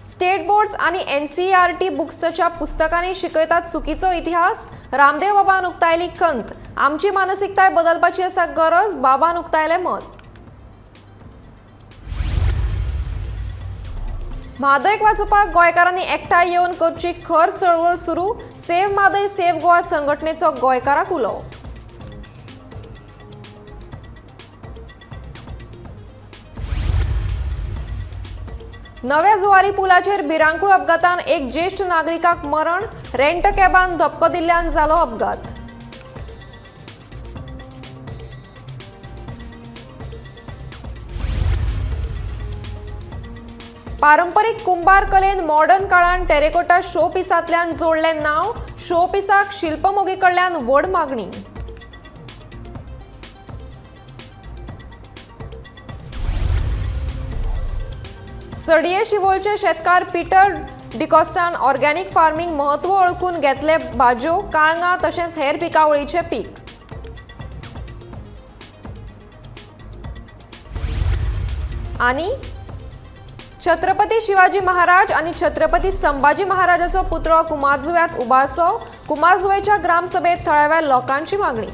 State boards आनी NCERT बुक्सच्या पुस्तकांनी शिकयतात चुकीचो इतिहास. रामदेव बाबान उक्तायली खंत. आमची मानसिकताय बदलपाची आसा गरज, बाबान उक्तायलें मत. म्हादयक वाचोवपाक गोंयकारांनी एकठांय येवन करची खर चळवळ सुरू. सेव्ह म्हादय सेव्ह गोवा संघटनेचो गोंयकाराक उलो. नव्या जुवारी पुलाचेर भिरांकूळ अपघातान एक ज्येश्ठ नागरिकाक मरण. रेंट कॅबान धपको दिल्ल्यान जालो अपघात. पारंपरीक कुंभार कलेन मॉडर्न काळान टेरेकोटा शो पिसांतल्यान जोडलें नांव. शो पिसाक शिल्पमोगी कडल्यान व्हड मागणी. सडये शिवोलचे शेतकार पीटर डिकॉस्टान ऑर्गॅनिक फार्मिंग म्हत्व वळखून घेतले भाजयो, काळंगां तशेंच हेर पिकावळीचें पीक. आनी छत्रपती शिवाजी महाराज आनी छत्रपती संभाजी महाराजाचो पुतळो कुमारजुव्यांत उबारचो. कुमारजुवेच्या ग्रामसभेत थळाव्या लोकांची मागणी.